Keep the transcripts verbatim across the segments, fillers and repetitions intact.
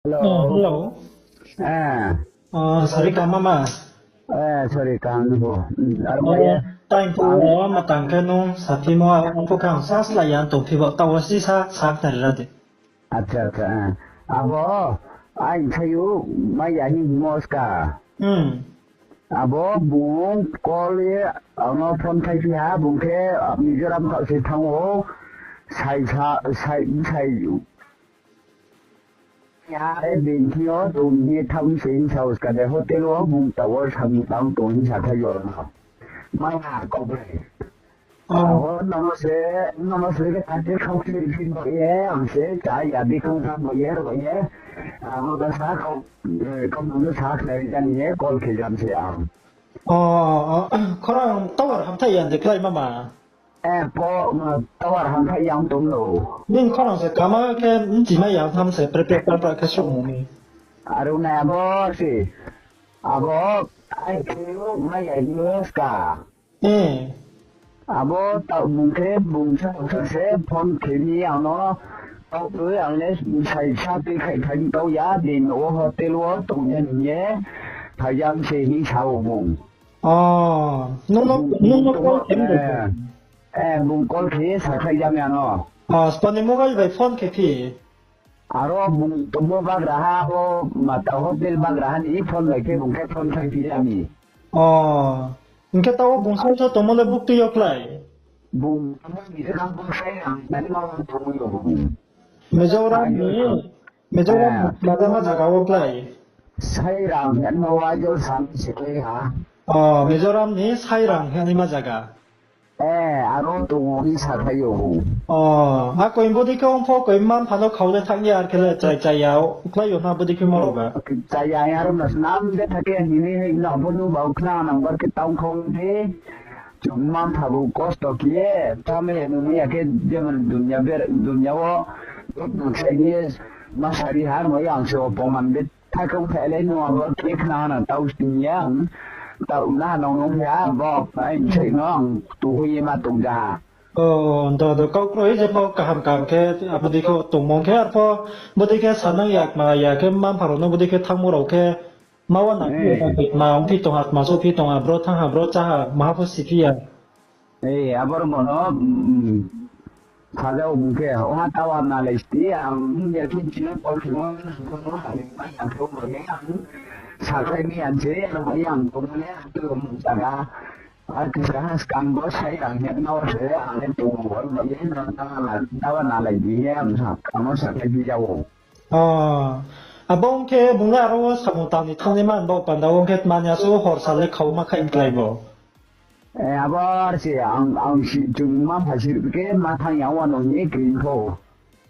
Hello. Oh, hello. Eh. Oh, sorry, kaham ma? Eh, sorry, kaham ni bo. Hmm, aro, oh, kaya. Time pho, ang, oh, ma tang khe nung saphimo, ang pho khe ang sa slái ya tongphi bo, taoh wo si sa, sa khnari ra di. Acha, acha, eh. Abo, ang sayu, mai ya ni moska. Hmm. Abo bung call ye, ang no phone khaiphi ha, bung khe, ah, Mizoram khaoh se thanng ou, sai sa, sai, sai, ya, e, bini thing yo, room ye thanng se hing sa, uska de hotel wo, bung taoh wo samung tang tong hing sa thai yo no. Mai ha, kau bai. Oh. Abo nono se, nono se ke tati khau khe ri phin bo ye, ang se, cha ya, di khau kha bo ye, ro ye. Abo da sa khau, eh, khau no sa khlai jani ye, call khe jam se ang. Oh, oh, oh. Khorang tower hamthai ya de khlai mama. Eh, po, ma, tower hamthai yang tong no. Nini khorang se kama khe mchimai ya tham se, prepare, prepare khe sung mi. Aro na abo se. Abo, ai, khe, mai ya, news ka. Eh. Abo taoh bung khe, bung sa, bung sa se phone khe ni ang no, taoh tui ang le sai sa tui khai khai taoh ya, din o hotel wo tong ya ni ye, phai ya se hing sa o bung. Oh, nung no, bung, nung no bung call khe ni, eh, eh, bung call khe sa khai ya mi ang no. Oh, spo ni mobile bai phone khe phi? Aro bung tongmo bagraha, o mata hotel bagraha ni phone bai khe bung khe phone khlai phi ya mi. Oh, hing khe taoh bung sal sa tongmo le buktui yo klái? Bung tongmo ni khe bung sai ang tani ma tongmo yo bung. Mizoram ni, Mizoram ni, eh, mada ma zaga wo klái? Sai rang hingma wa yo sam se klái ha. Oh, Mizoram ni Sairang hingma zaga. Eh, aro tong o hing sa khlai ou. Oh, a koi bodei khe ong pho koi mma mpha no khau le thanng ye ar khe le chrai chrai ya, khlai yo na bodei khe moro ba. Chrai ya, aro no snam de thake hini hei no bo nu bau khna nang bar khe taung khau de. Chung mma mpha bu kosto khe ye, tame nu ya khe jemon dunya ber, dunya wo, nung sai ni ma sari ha, mo yang se opoman de. Thakhong phailai no abo khe khna na tau sing ya, tau na nong nong ya, bo, ai, sai no ang tuhui ma tong ja. Oh, do, do, kau kroi je pho kaham kaham khe, abo dei khe tongmung khe, arpho, bo dei khe sanang ya, kma ya khe, mma mpha rao no bo dei khe thanngmo rao khe, ma wa na phi, eh, ma ong phi tong ha, ma so phi tong ha, bro thanng ha, bro chá ha, ma pho si phi ya. Eh, aboro bono, mm, saja o bung khe, o ha tower nalai sti, ang ya khe chini call khemo, ang khe bo ni ang sakhlai mi ang se, ang ya ang tongmo le, ang tong mung taga, a kisa ha skang bo sai rang he no se, ang le tong bo, ang le no tower nalai di he, ang sa, ang no sakhlai di ja o. Oh, abo ong khe bung le aro wo samung tang ni thanng ni man bo panda ong khe tma ni asuh hor sal le khau ma khai klái bo. Eh, abo ar se ang, ang si, chung mma mpha si khe ma thanng ya wa no hing ye kring pho.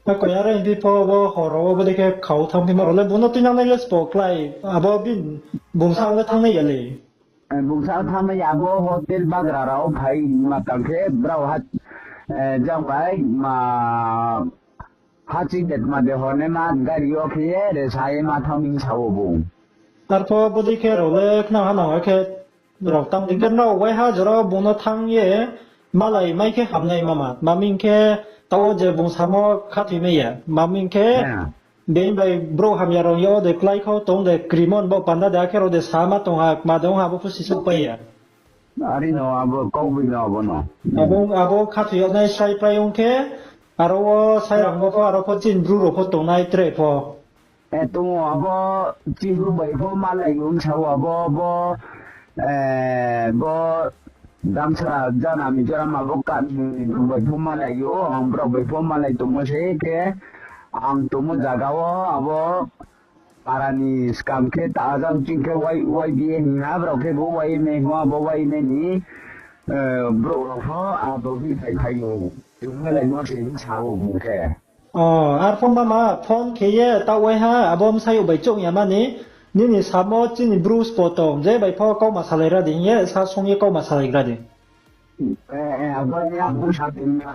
Akoi are hing phi pho bo hor wo bo dei khe khau thanng phi ma rao le bung no tuinang nai le spo klái. Abo bini bung sa le thanng nai ya le. Eh, bung sa thanng nai ya bo hotel bagra rao phai ma tang khe brao ha, eh, jang bai ma ha ching de tma de hor nai ma gari yo khe ye re sa ye ma thanng mi sa o bung. Arpho bo dei khe rao le khna ha nang khe Rao tang di khe nrao waiha jora bung no thanng ye malai mai khe hamnai mama. Ma ming khe taoh wo je bung samo khathoi mai ya. Ma ming khe, eh, being bai brouh hamya rao yag de klái khau tong de krimon bo panda de akhe rao de sama tong ha, kma de ong ha bo pho sisouh pai ya. Ari no abo kaugboino abo no. Abo, abo khathoi yag nai sai pai ong khe, aro wo sai rang bo pho, aro pho chini bru rao pho tongnai tre pho. Eh, tong ou, abo chini bru bai pho malai ong sa ou, abo, bo, eh, bo Damsara jana Mizoram abo kami ni bru bai pho malai ou, ang brao bai pho malai tongmo se khe, ang tongmo zaga wo abo para ni skang khe ta ajang ching khe Y-, Y B A hing ha, brao khe bo Y M A hing ou, abo Y M A ni, eh, brouh rao pho abo hi phai phai ou, chung malaimo se hing sa ou bung khe. O, arpho mama phone khe ye taoh waiha abo bsayouh bai choung ya mani, nini samo chini bru spo tong, je bai pho kauma salai ra di hing ye, sa sung ye kauma salai ra di. Eh, eh, abo ni ang sa tong na.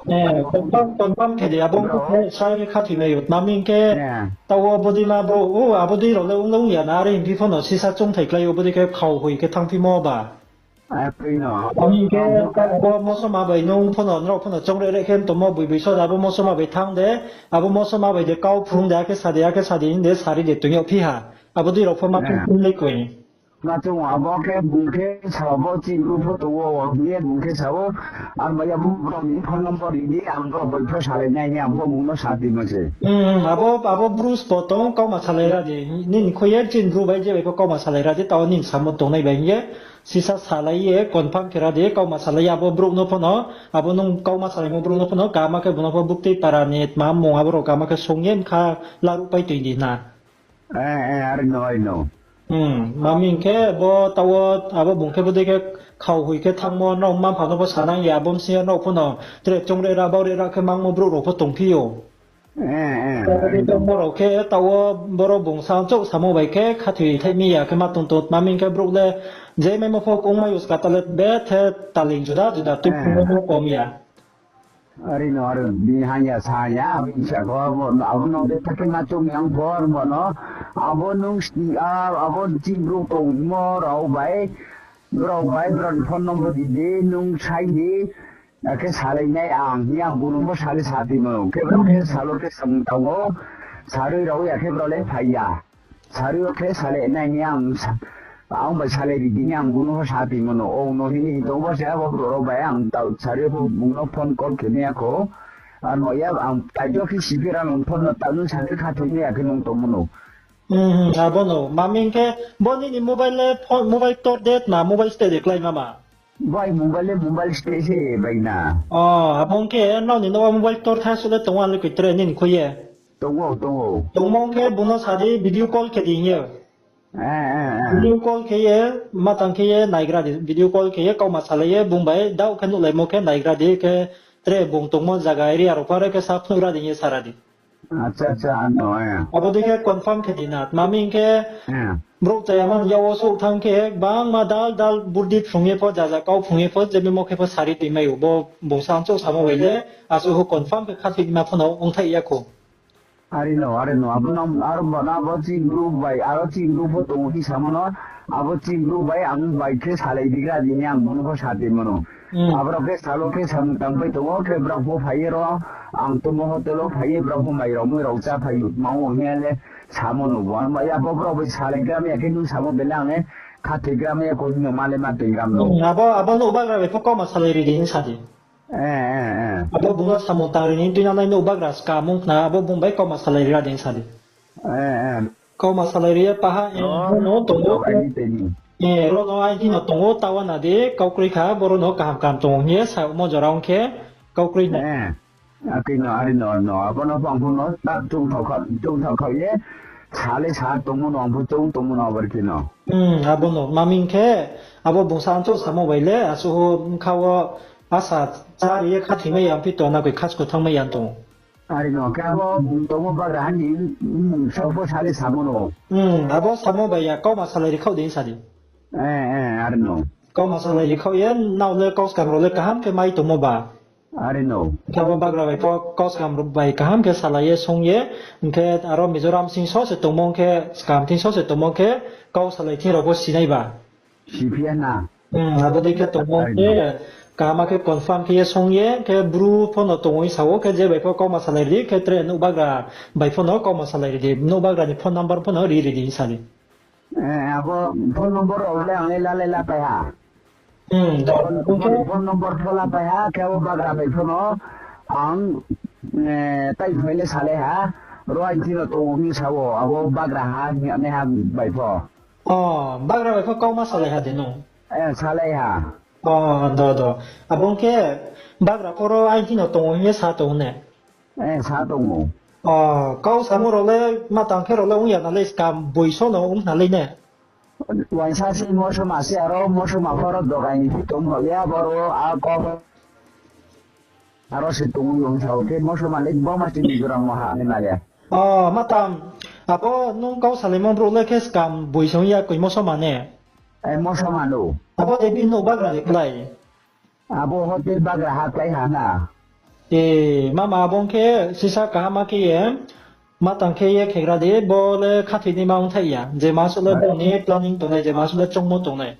Eh, confirm, confirm khe di, abo khe sai khe khathoi mai ou. Tma hing khe, eh, taoh wo bodei ma bo, o, abo dei rao le ong le ong ya na, are hing phi pho no sisa choungthai klái ou, bodei khe khau hoi khe thanngphimo ba. Akhe no. Ami khe abo khe bo mosoma bai nung phono, nrao phono chongre re khe tongmo bui bui so abo mosoma bai thanng de, abo mosoma bai de kau phrung de, akhe sa de, akhe sa de, hing de, sari de, tong yag phi ha. Abo dei rao pho ma chung phi le koi. Ma chung abo khe bung khe sa bo chini group pho tong ou, hing ye bung khe sa ou, ang bai abo brouh ni phone number ri di, ang bo bai pho salai nai hing ye ang bo bung no sa timo se. Hmm, abo, abo bru sbo tong, kauma salai ra di. Nini khui ye chini bru bai je bai pho kauma salai ra di, tao nini samo tongnai bai hing ye. Sisa salai ye confirm khe ra di, kauma salai ye abo brouh no phono, abo nung kauma salaimo brouh no phono, kaham khe bung no pho buktui para ni tma mung abo rao kaham khe song ye mkha laruh pai tui di na. Eh, eh, are no, are no. Hmm, mami hing khe bo tao abo bung khe bo dei khe khau hui khe thanngmo, nrao mma mpha no pho sanang ya, abo bsing yo nrao phono tre chongre ra, baore ra khe mangmo brouh rao pho tongphi ou. Eh, eh, are no. Tongmo rao khe tao boro bung sa chouh samo bai khe khathoi thaih mi ya khe ma tong tong, mami hing khe brouh le je maimo pho ong mai ou ska ta le bethe taling juda juda tui phungmo pho kom ya. Are no, are bini hang ya sa ya, abo sa kho, abo, abo no de thakhe ma chung yang bor mo no, abo nung sni a, abo chini brouh tongmo rao bai, brao bai, brao ni phone number di de, nung sai di, akhe salai nai ang, hing ye ang bung no pho sale sa timo, khe brao khe salo khe samung tang ou, sarui rao ya khe brao le phai ya. Sarui yo khe salai nai ni ang sa-, ang bai salai ri di ni ang bung no sa timo no. O no hini hing tong bo se abo brouh rao bai ang tao sarui yo pho bung no phone call khe mai ya kho. Ano ya ang tai jo khe siphi ra nung phone no tao nung sa khe khathoi mai ya khe nung tongmo no. Hmm, hmm, abo no. Mami hing khe bo nini mobile le phone, mobile ktor de na mobile steh de klái mama? Bai mobile le mobile steh se bai na. O, abo hing khe nrao ni nouh wo mobile ktor tha suh le tong ou, ang le koi tre nini khui ye. Tong ou, tong ou. Tongmo hing khe bung no sa di video call khe di hing ye. Eh, eh, eh. Video call khe ye, ma tang khe ye naigra di, video call khe ye kauma salai ye, bung bai daoh khe nuhlaimo khe naigra di khe tre bung tongmo zaga area rao pho are khe sa phnuh ra di hing ye sa ra di. Acha, acha, ano, eh. Abo dei khe confirm khe di na, mami hing khe brouh chaya man yag wo souh thanng khe, gbangma dal dal burdi phrung ye pho, jaja kau phrung ye pho, je maimo khe pho sari tui mai ou, bo bung sa chouh samo bai le, asuh ho confirm khe khathoi ma phono ongthaih ya kho. Are no, are no, abo no, aro bo no, abo chini brouh bai, aro chini brouh pho tong ou hing samo no, abo chini brouh bai ang bai khe salai digra di hing ye ang bung no pho sa timo no. Hmm. Abo rao khe salo khe samung tang pai tong ou, khe brao pho phai ye ro, ang tongmo hotel wo phai ye brao pho mai rao mui rao chá phai ou, tma ong hing ye le samo no bo, ang bai abo brao bai salai gra mai ya khe nung samo bele ang le khathoi gra mai ya kho hing no ma le ma tui gra no. Hmm, abo, abo nouh bagra bai pho kauma salai ri di hing sa di. Eh, eh, eh. Abo bung no samung tang ri ni tuinang nai nouh bagra ska mung khna, abo bung bai kauma salai ri ra di hing sa di. Eh, eh. Kauma salai ri ye paha, eh, ro no tong ou. Ro no aini thing no tong ou, taoh na di, kau kroi kha, boro no kaham kaham tong ou hing ye sa mo jora ong khe, kau kroi na. Eh, akhe no, are no, no, abo no pho ang pho no, ta chung thao kha, chung thao kha ye, sa le sa tongmo no, ang pho chung tongmo no, abo khe no. Hmm, abo no, mami hing khe, abo bung sa chouh samo bai le, asuh ho bkha wo, asa, chá ri ye khathoi mai ya, phi to na koi khasko thanng mai ya tong ou. Are no, khe abo tongmo bagraha ni, mm, sao pho sa le samo no. Hmm, abo samo bai ya, kauma salai ri khaoh di hing sa di. Eh, eh, are no. Kauma salai ri khaoh ye, nrao le kau skam rao le kaham khe mai tongmo ba. Are no. Khe abo bagra bai pho kau skam rao bai kaham khe salai ye song ye, hing khe aro Mizoram sing so se tongmo hing khe, skam thing so se tongmo hing khe, kau salai thing rao pho sinai ba. Siphi ya na. Hmm, abo dei khe tongmo hing khe, kaham khe confirm khe ye song ye, khe bru phono tong ou hing sa ou, khe je bai pho kauma salai ri di, khe tre nouh bagra bai phono kauma salai ri di, nouh bagra ni phone number phono ri ri di hing sa di. Eh, abo phone number rao le ang le la le la pai ha. Hmm, phone number pho la pai ha, khe abo bagra bai phono ang, eh, tai phai le salai ha, ro aini thing no tong ou hing sa ou, abo bagraha hing ye naiha bai pho. O, bagra bai pho kauma salai ha de no? Eh, salai ha. O, do, do. Abo hing khe bagra pho ro aini thing no tong ou hing ye sa tong ou ne? Eh, sa tong ou. O, kau samo rao le, ma tang khe rao le ong ya na le, skam boi so no ong na le ne? Uaingsa se mosoma se aro mosoma pho ro dogai ni phi tong kha ya, boro a kau aro se tong ou hing sa ou, khe mosoma le bo ma chini Mizoram wo ha ni na le. O, ma tang, abo nung kau salaimo brouh le khe skam boi se ong ya koi mosoma ne? Eh, mosoma no. Abo de bini nouh bagra de klái? Abo hotel bagraha klái ha na. E, mama abo ong khe sisa kaham khe ye, ma tang khe ye khegra di, bo le khathoinaima ongthaih ya. Je masuh le boni planning tongnai, je masuh le choungmo tongnai.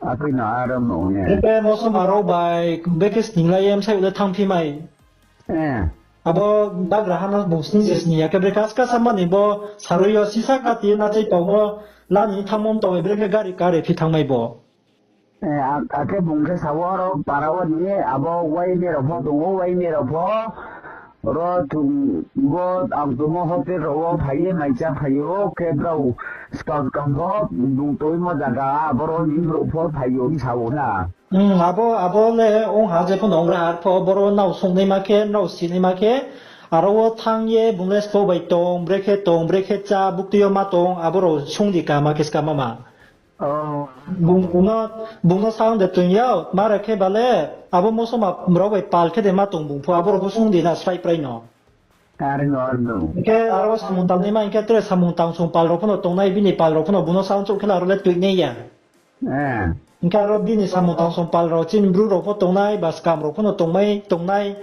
Akhe no aro no ne. Brekhe mosoma rao bai brekhe sninglai ye bsai le thanngphi mai. Abo bagraha no bung sning se sning ya khe brekhe aska samani bo sarui yo sisa kati ye nachai tong wo lani thanngmo tong brekhe gari kare phi thanngmai bo. Akhe bung khe sa wo aro para wo ni abo waini rao pho tong ou, waini rao pho ro chung bo ang tongmo hotel rao wo phai ye mai chá phai ou, khe brao skang skang pho bung tongmo zaga aboro ni brouh pho phai ou hing sa ou na. Abo, abo le ong ha, je pho no ong ra ar pho boro nrao sungnaima khe, nrao sinaima khe, aro wo thanng ye bung le sbo bai tong, brekhe tong, brekhe chá, buktui yo ma tong, abo rao sung di kama khe skama ma. Bung no, bung no sa ong de toing ya, ma re khe ba le, abo mosoma rao bai pal khe de ma tong bung pho, abo rao pho sung di na srai prai no. Hing khe aro samung tangnaima hing khe tre samung tangsong pal rao pho no tongnai, bini pal rao pho no bung no sa ong chouh khe le aro le toinai ya. Hing khe aro bini samung tangsong pal rao chini bru rao pho tongnai, ba skam rao pho no tongmai, tongnai.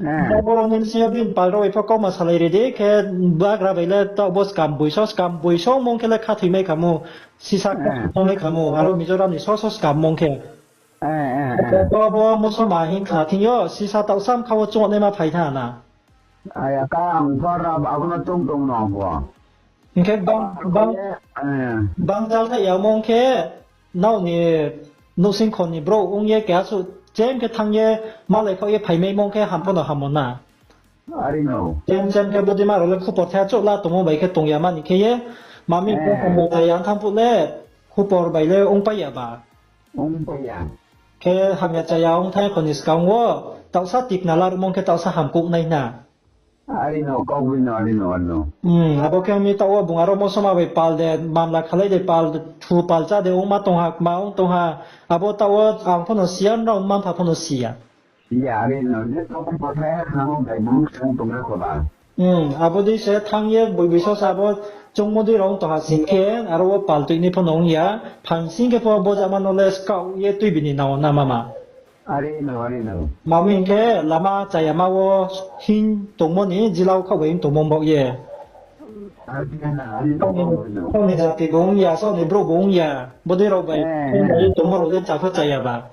Hing khe boro ni bsing yo bini pal rao bai pho kauma salai ri di, khe bagra bai le taoh bo skam boiso, skam boiso mong khe le khathoimai khamo, sisa khathoimai khamo, aro Mizoram ni so so skam mong khe. Bo, bo mosoma hing khna thing yo, sisa taoh sam kha wo chung naima phai tha na. Aya ka ang pho ra abo no tong tong no pho. Hing khe bang, bang, bang jal tha ya mong khe, nrao ni nouhsingkho ni brouh ong ye keha suh chem khe thanng ye malai khaoh ye phaimai mong khe ham pho no ham mo na. Chem chem khe bodei ma rao le khupor thai chouh la tongmo bai khe tong ya mani khe ye, mami khe hamya chaya ong thanng phuh le khupor bai le ongpai ya ba. Khe hamya chaya ong thanng kho ni skang wo, taohsa tikna laruhmong khe taohsa hamkuh nai na. Abo khe ong mi taoh wo bung aro mosoma bai pal de, mamla khalai de pal, thu pal chá de ongma tong ha, kma ong tong ha, abo taoh wo ang pho no si ya, nrao mma-mpha pho no si ya. Abo dei se thanng ye boi boi so sa abo choungmo dei rao ong tong ha sing khe, aro wo pal tuinai pho no ong ya, phangsing khe pho bo jama no le skaoh ye tuibi ni nao na mama. Mami hing khe lama chayama wo hing tongmo ni jila wo khaoh bai hing tongmo baoh ye. Saoh ni jati bo ong ya, saoh ni brouh bo ong ya, bodei rao bai tongmo rao le chá pho chaya ba.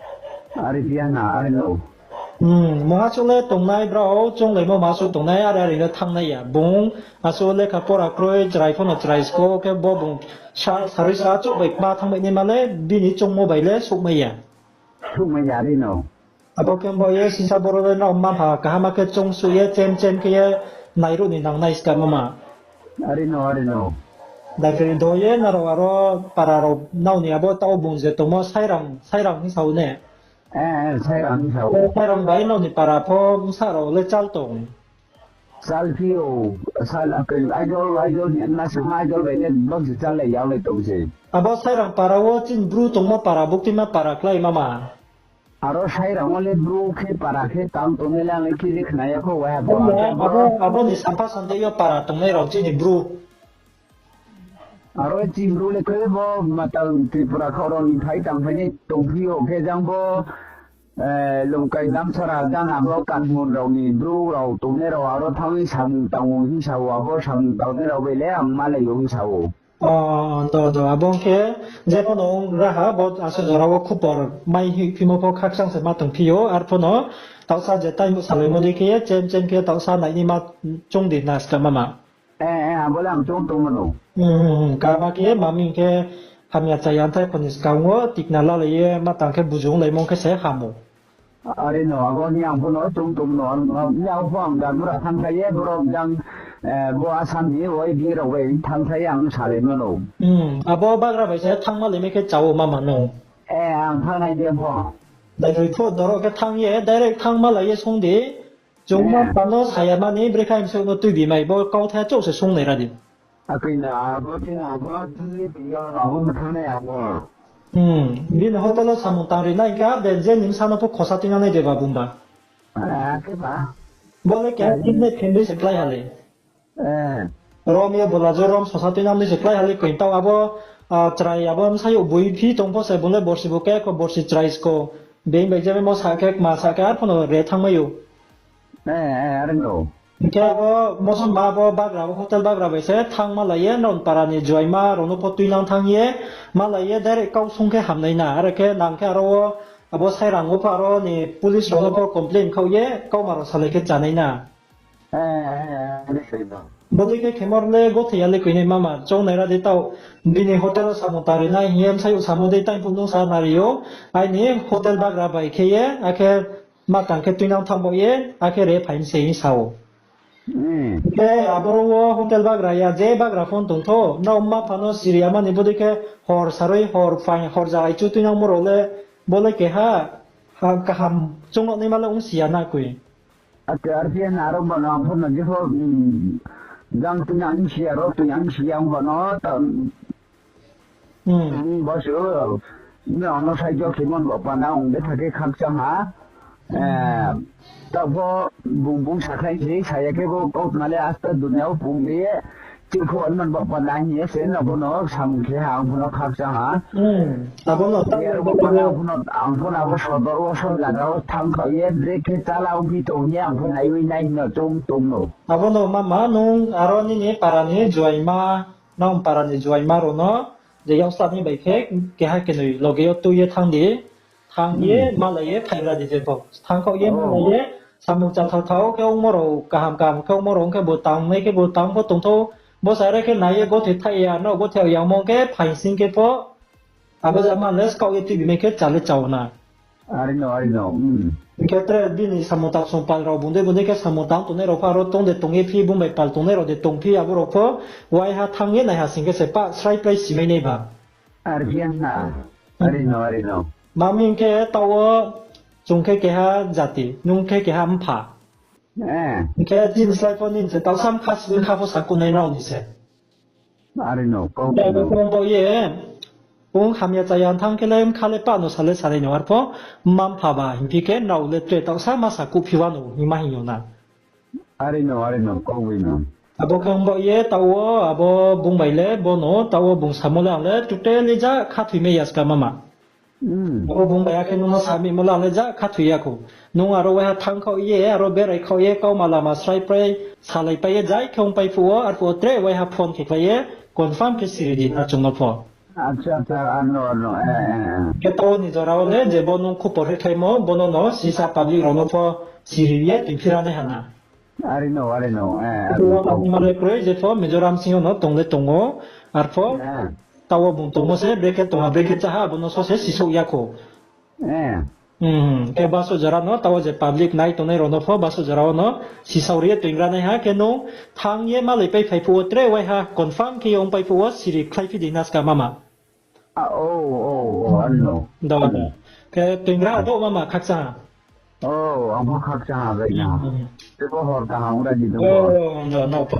Mungha suh le tongnai brao, chounglaimo ma suh tongnai, are are le thanngnai ya. Bung asuh lekha pora kroi, chrai pho no chrai sko, khe bo bung sa, sarui sa chouh bai kma thanngmai naima le, bini choungmo bai le souhmai ya. Abo khe bo ye sisa boro le nrao mma-mpha kaham khe choung suh ye chem chem khe ye nairuh ni nangnai skamo ma. Daiphroi do ye nrao aro para rao nrao ni abo taoh bung je tongmo Sairang, Sairang hing sa ou ne. Sairang bai nrao ni para pho bsa rao le chal tong. Chal phi ou, sal, idol, idol ni, masama idol bai le bangsi challai yag le tong se. Abo Sairang para wo chini bru tongmo para, buktima para klái mama. Aro Sairang wo le bru khe para khe tang tongnai le ang le khe le khna ya kho wa. Abo, abo ni sampha sante yo para tongnai rao chini bru. Aro chini bru le khe bo matang Tripura khaoh rao ni phai tang phainai tongphi ou khe jang bo, Longkai Damsara jang abo Kanhun rao ni bru rao tongnai rao aro thanng ye samung tang ou hing sa ou, abo samung tangnai rao bai le ang malai ou hing sa ou. Abo ong khe, je pho no ong raha, bo asuh jora wo khupor mai hi phimo pho khakchang se ma tongphi ou, arphuh no taohsa je time salaimo dei khe ye, chem chem khe taohsa nainaima choung di na skama ma. Abo le ang choung tongmo no. Kama khe mami khe hamya chaya thai kho ni skang wo tikna lalai ye ma tang khe buju onglaimo khe se ham ou. Are no, abo ni ang pho no choung tongmo no, ni ang pho ang jang bura thanngkhlai ye, borok jang, bo Assam ni Y B rao bai thanngkhlai ye ang salaimo no. Abo bagra bai se thanngma laimai khe chá ou mama no. Ang thanngnai de pho. Daiphroi pho doro khe thanng ye, direct thanngma lai ye sung di. Chung ma pha no saya mani brekhe himsouh no tuibi mai, bo kauthai chouh se sung nai ra di. Akhe na, abo khe na, abo tini tini yo abo ma thanngnai abo. Bini hotel wo samung tang ri nai khe, de je ni bsa no pho khosa tuinang nai de ba bung ba. Bo le keha kidney phendoi se klái ha le. Rom ye bola je rom sosa tuinang dei se klái ha le koi. Taoh abo, chrai abo bsa yo boi phi tong pho se bung le borsi bo khe kho borsi chrai sko. Being bai je mo sa khe kma sa khe arphuh no re thanngmai ou. Are no. Hing khe abo mosoma abo bagra, hotel bagra bai se thanng malai ye, nrao ni para ni juaima rao no pho tuinang thanng ye, malai ye direct kau sung khe hamnai na, are khe nang khe aro wo abo sairang wo pho aro ni police rao no pho complain khaoh ye, kauma rao salai khe chánai na. Bodei khe khemor le gothoi ya le koinai mama, choungnai ra di taoh, bini hotel wo samung tang ri nai hing ye bsayouh samo dei tang phuh nung sa nari ou, aini hotel bagra bai khe ye, akhe ma tang khe tuinang thanng baoh ye, akhe re phai mi se hing sa ou. Khe aboro wo hotel bagra ya, je bagra phone tong thou, nrao mma-mpha no siri ya mani bodei khe hor saroi, hor phai, hor ja aichu tuinangmo rao le, bo le keha, kaham choung no naima le ongsi ya na koi. Ake, ar phi na aro bo no, ang pho no jepho, jang tuinang si ya, ro tuinang si ya, ang bo no, ta, bo se, no, no, sai jo khemon bo panda, ang betha khe khakchang ha. Taoh pho bung bung sakhlai se, saya khe bo kautma le asta dunia wo pung ye, chikho man bo panda hing ye se, no bo no samung khe ha, ang bo no khakchang ha. Abo no, ta, bo panda, ang bo no, ang bo no abo sodor wo, sodor wo thanng khaoh ye, brekhe chala ongphi tong ye, ang pho naiwi nai hing no choung tong no. Abo no mama, nung aro nini para ni juaima, nang para ni juaima rao no, je yaksla ni bai khe, keha kenoi loge yo tui ye thanng di, thanng ye, malai ye, phaigra di jepho. Thanng khaoh ye, malai ye, samung chathao thao khe ongmo rao, kaham kaham khe ongmo rao ong khe bo tangnai khe bo tang pho tong thou, bo sare khe nai ye, gothoi thaih ya, no gothoi yagmo khe phaising khe pho, abo jama le skaoh ye tuibi mai khe cha le chao na. Hing khe tre bini samung tang song pal rao bung dei bung dei khe samung tang tongnai rao pho aro tong de tong ye phi, bung bai pal tongnai rao de tong phi, abo rao pho waiha thanng ye naiha sing khe se pah srai prai simai nai ba. Mami hing khe taoh wo chung khe keha jati, nung khe keha mpha. Hing khe chini slái pho nini se taoh sa mkha si, mkha pho sakuh nai nrao ni se. Abo khe ong baoh ye, ong hamya chaya thanng khe le mkha le pah no sa le sanai no, arpho mma-mpha ba hingphi khe nrao le tre taoh sa ma sakuh phi wa no hingma hing yo na. Abo khe ong baoh ye taoh wo abo bung bai le bo no taoh wo bung samo le ang le totally ja khathoi mai ya ska mama. Abo bung bai akhe nung no samimo le ang le ja khathoi ya khou. Nung aro waiha thanng khaoh ye, aro berai khaoh ye, kauma lama srai prai salaipai ye, jai khe ongpai phuh wo, arphuh wo tre waiha phone khe khlai ye, confirm khe siri di na chung no pho. Khe taoh ni jora wo le, je bo nung khupor hekhlaimo, bo no no sisa public rao no pho siri ye tuiphi ra nai ha na. Abo ma le kroi, jepho Mizoram sing yo no tong le tong ou, arpho taoh wo bung tongmo se, brekhe tongha, brekhe cháha, abo no so se sisouh ya khou. Khe basuh jora no taoh wo je public nai tongnai rao no pho basuh jora wo no sisao ri ye tuingra nai ha, khe nung thanng ye malaipai phai phuh wo tre waiha confirm khe ye ongpai phuh wo siri khlaiphi di na ska mama. Khe tuingra ado mama khakchang ha. Ang pho khakchang ha bai na. Tebo hor kaham ong ra di tong pho.